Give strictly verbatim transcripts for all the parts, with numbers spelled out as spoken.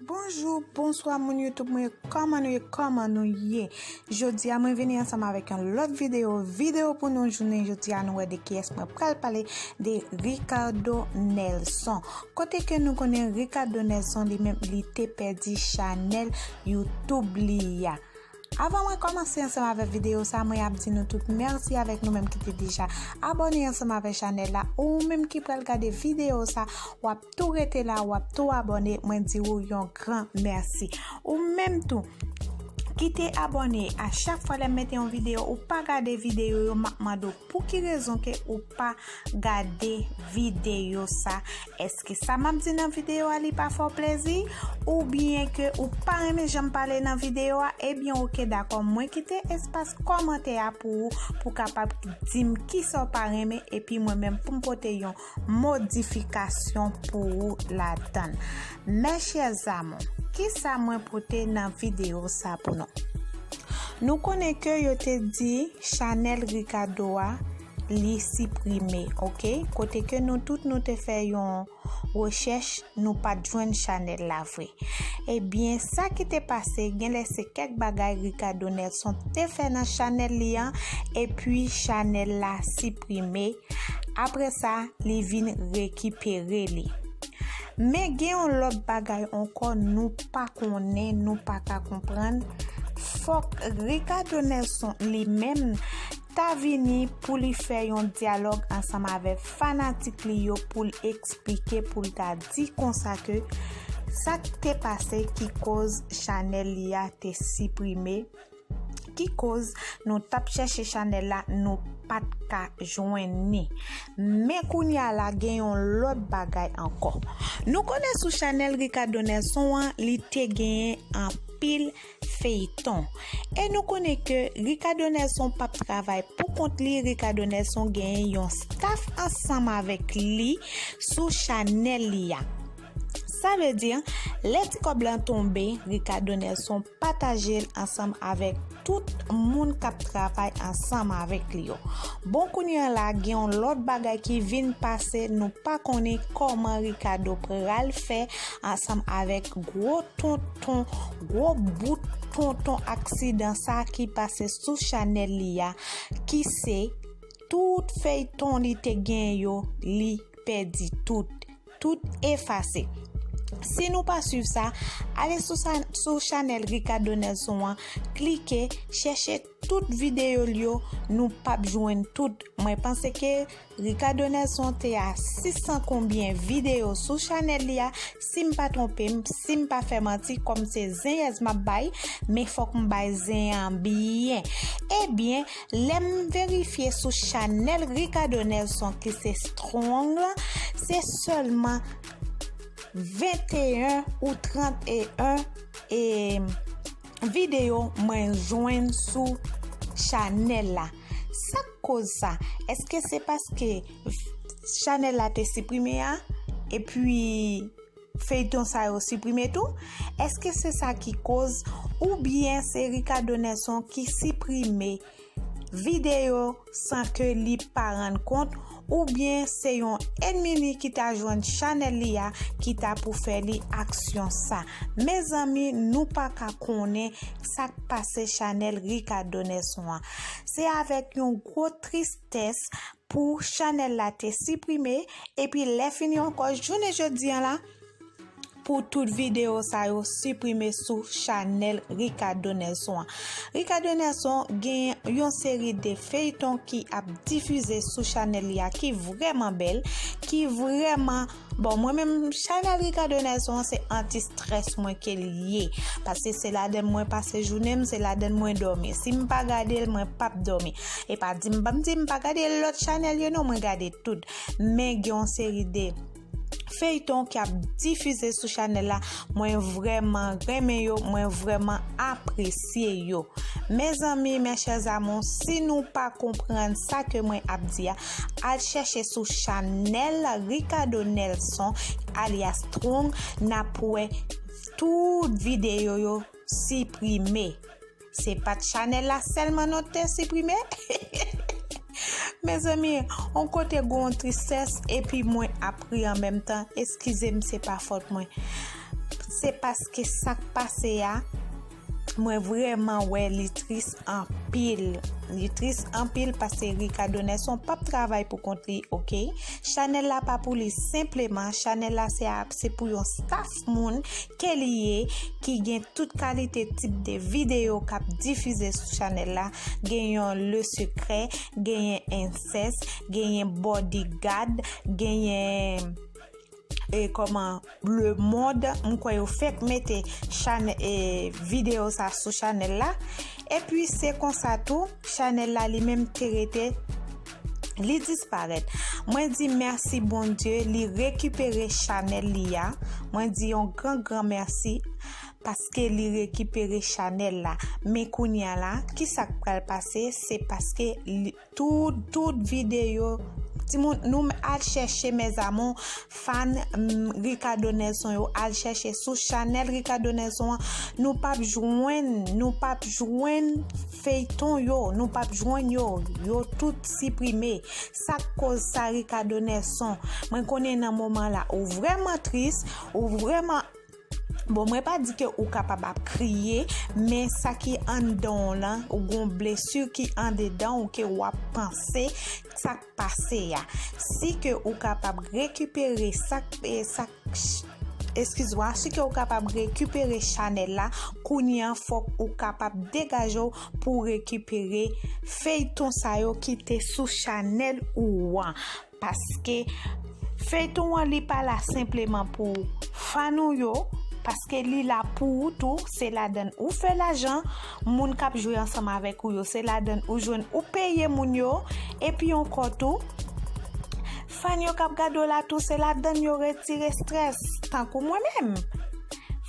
Bonjou, bonswa moun YouTube mwen, kòman nou ye, kòman nou ye? Jodi a mwen vini ansanm avèk yon lòt videyo, videyo pou nou jounen jodi a nou wè de kiyès mwen pral pale, de Ricardo Nelson. Kote ke nou konnen Ricardo Nelson li menm li te pèdi chanèl YouTube li a. Avan mwen kòmanse ansanm avèk videyo sa, mwen ap di nou tout mèsi avèk nou menm ki te deja abòne ansanm avèk chanèl la. Ou menm ki pral gade videyo sa, w ap tou rete la, w ap tou abòne, mwen di ou yon gran mèsi. Ou menm tou ki te abòne, a chak fwa lè m mete yon videyo, ou pa gade videyo yo, m ap mande w pou ki rezon ke ou pa gade videyo sa? Èske sa m ap di nan videyo a li pa fè w plezi? Oubyen ke ou pa renmen jan m pale nan videyo a? Ebyen oke, dakò, mwen kite espas kòmantè a pou ou, pou w kapab di m kisa w pa renmen, epi mwen menm pou m pote yon modifikasyon pou ou ladan l. Mes chers amours, kisa mwen pote nan videyo sa pou nou? Nou konnen ke yo te di chanèl Ricardo a li siprime, oke? Kote ke nou tout nou te fè yon rechèch, nou pa t jwenn chanèl la vre. Ebyen, sa ki te pase, genlè se kèk bagay Ricardo Nelson te fè nan chanèl li an, epi chanèl la siprime. Apre sa, li vin rekipere li. Men gen yon lòt bagay ankò nou pa konnen, nou pa ka konprann. Fòk Ricardo Nelson li menm ta vini pou li fè yon dyalòg ansanm avèk fanatik li yo pou l eksplike, pou l ta di konsa ke sa k te pase ki koz chanèl li a te siprime, ki koz nou t ap chèche chanèl la, nou pa t ka jwenn li. Men kounye a la, gen yon lòt bagay ankò. Nou konnen sou chanèl Ricardo Nelson an, li te genyen anpil feyton. E nou konnen ke Ricardo Nelson p ap travay pou kont li, Ricardo Nelson genyen yon staff ansanm avèk li sou chanèl li a. Sa vle di, lè ti kòb lan tonbe, Ricardo Nelson pataje l ansanm avèk tout moun k ap travay ansanm avèk li yo. Bon, kounye a la, gen yon lòt bagay ki vin pase, nou pa konnen kòman Ricardo pral fè ansanm avèk gwo tonton, gwo bout tonton aksidan sa ki pase sou chanèl li a, ki se tout feyton li te gen yo, li pèdi tout. Tout efase. Si nou pa swiv sa, ale sou sa, sou chanèl Ricardo Nelson an, klike, chèche tout videyo l yo, nou p ap jwenn tout. Mwen panse ke Ricardo Nelson te a sis san konbyen videyo sou chanèl li a, si m pa twonpe m, si m pa fè manti, kòm se zenyèz m ap bay, men fòk m bay zen an byen. Ebyen, lè m verifye sou chanèl Ricardo Nelson ki se Strong la, se sèlman venteyen ou tranteyen e videyo mwen jwenn sou chanèl la. Sa k koz sa? Èske se paske chanèl la te siprime a? Epi feyton sa yo siprime tou? Èske se sa ki koz? Oubyen se Ricardo Nelson ki siprime videyo san ke li pa rann kont, oubyen se yon ènmi li ki ta jwenn chanèl li a ki ta pou fè li aksyon sa. Mezanmi, nou pa ka konnen sa k pase chanèl Ricardo Nelson an. Se avèk yon gwo tristès pou chanèl la te siprime, epi lè fini ankò, jounen jodi an la, pou tout videyo sa yo siprime sou chanèl Ricardo Nelson an. Ricardo Nelson gen yon seri de feyton ki ap difize sou chanèl li a ki vrèman bèl, ki vrèman, bon, mwen menm, chanèl Ricardo Nelson an se anti-strès mwen ke l ye. Paske se ladan l mwen pase jounen m, se ladan l mwen dòmi. Si m pa gade l, mwen p ap dòmi. E pa di m, pa m di m pa gade lòt chanèl yo non, mwen gade tout. Men gen yon seri de feyton k ap difize sou chanèl la, mwen vrèman renmen yo, mwen vrèman apresye yo. Mezanmi, mes chers amours, si nou pa konprann sa ke mwen ap di a, al chèche sou chanèl Ricardo Nelson, alyas Strong, n ap wè tout videyo yo siprime. Se pa t chanèl la sèlman non te siprime. Mezanmi, on kote gon tristès, epi mwen ap ri an menm tan. Eskize m, se pa fòt mwen. Se paske sa k pase a, mwen vrèman wè li tris anpil. Li tris anpil paske Ricardo Nelson p ap travay pou kont li, oke? Chanèl la pa pou li senpleman, chanèl la se a, se pou yon staff moun ke li ye, ki gen tout kalite tip de videyo k ap difize sou chanèl la. Genyen Le Secret, genyen Incest, genyen Bodyguard, genyen e kòman Le Monde, m kwè yo fèk mete chanè, e, videyo sa sou chanèl la. Epi se konsa tou, chanèl la li menm te rete, li disparèt. Mwen di mèsi Bondye, li rekipere chanèl li a. Mwen di yon gran, gran mèsi paske li rekipere chanèl la. Men kounye a la, ki sa k pral pase? Se paske li, tout, tout videyo, timoun, nou al chèche, mes amours, fan, mm, Ricardo Nelson yo, al chèche sou chanèl Ricardo Nelson an, nou p ap jwenn, nou p ap jwenn feyton yo, nou p ap jwenn yo, yo tout siprime. Sa k koz sa, Ricardo Nelson? Mwen konnen nan moman la, ou vrèman tris, ou vrèman Bon, mwen pa di ke ou kapab ap kriye, men sa ki anndan w lan, ou gon blesi ki andedan ou ke w ap panse sa k pase a. Si ke ou kapab rekipere sa k, e, sa k, eskiz mwa, si ke ou kapab rekipere chanèl la, kounye a fòk ou kapab degaje w pou w rekipere feyton sa yo ki te sou chanèl ou an. Paske feyton an li pa la senpleman pou fan ou yo, paske li la pou ou tou, se ladann ou fè lajan, moun k ap jwe ansanm avèk ou yo, se ladann ou jwenn ou peye moun yo, epi ankò tou, fan yo k ap gade w la tou, se ladann yo retire strès, tankou mwen menm.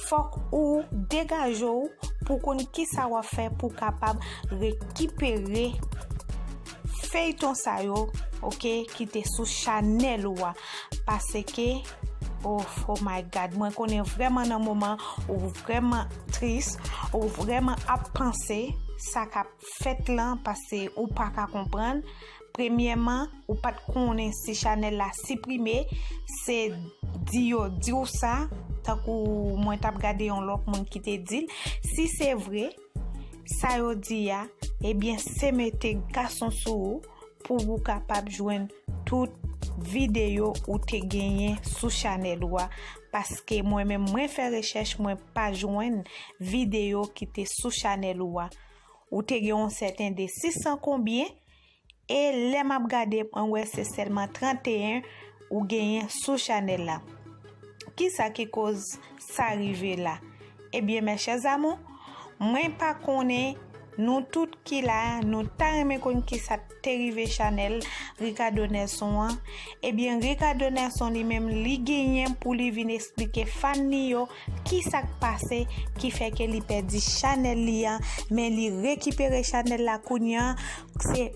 Fòk ou degaje w pou konn kisa w ap fè pou w kapab rekipere feyton sa yo, oke, ki te sou chanèl ou a. Paske, oh, oh my God, mwen konnen vrèman nan moman ou vrèman tris, ou vrèman ap panse sa k ap fèt lan, paske ou pa ka konprann. Premyèman, ou pa t konnen si chanèl la siprime, se di yo di w sa, tankou mwen t ap gade yon lòt moun ki te di l. Si se vre, sa yo di a, ebyen, se mete gason sou ou pou ou kapab jwenn tout videyo ou te genyen sou chanèl ou a, paske mwen menm, mwen fè rechèch, mwen pa jwenn videyo ki te sou chanèl ou a. Ou te gen yon sèten de sis san konbyen, e lè m ap gade, mwen wè se sèlman tranteyen ou genyen sou chanèl la. Kisa ki koz sa rive la? Ebyen, mes chers amours, mwen pa konnen, nou tout ki la, nou ta renmen konn kisa te rive chanèl Ricardo Nelson an. Ebyen, Ricardo Nelson li menm, li genyen pou li vin eksplike fan li yo kisa k pase ki fè ke li pèdi chanèl li an, men li rekipere chanèl la kounye a. Se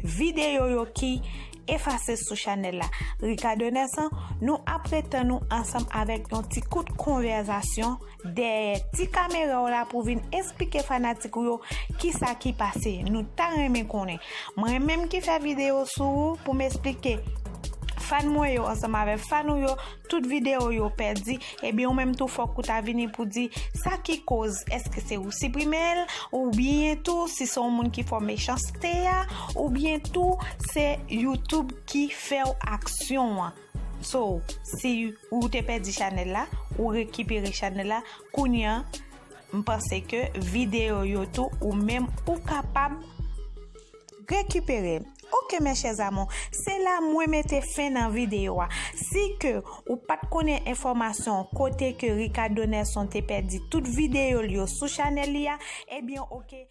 videyo yo ki efase sou chanèl la. Ricardo Nelson, nou ap retann ou ansanm avèk yon ti kout konvèsasyon dèyè ti kamera w la pou vin eksplike fanatik ou yo kisa ki pase. Nou ta renmen konnen. Mwen menm ki fè videyo sou ou pou m eksplike fan mwen yo ansanm avèk fan ou yo, tout videyo yo pèdi, ebyen ou menm tou fòk ou ta vini pou di sa ki koz, èske se ou siprime l, oubyen tou si se yon moun ki fè w mechanste a, oubyen tou se YouTube ki fè w aksyon an. So, si ou te pèdi chanèl la, ou rekipere chanèl la, kounye a, m panse ke videyo yo tou ou menm ou kapab rekipere. Ok, mes chers amours, se la mwen mete fen nan videyo a. Si ke ou pa t konnen enfòmasyon kote ke Ricardo Nelson te pèdi tout videyo l yo sou chanèl li a, ebyen, ok.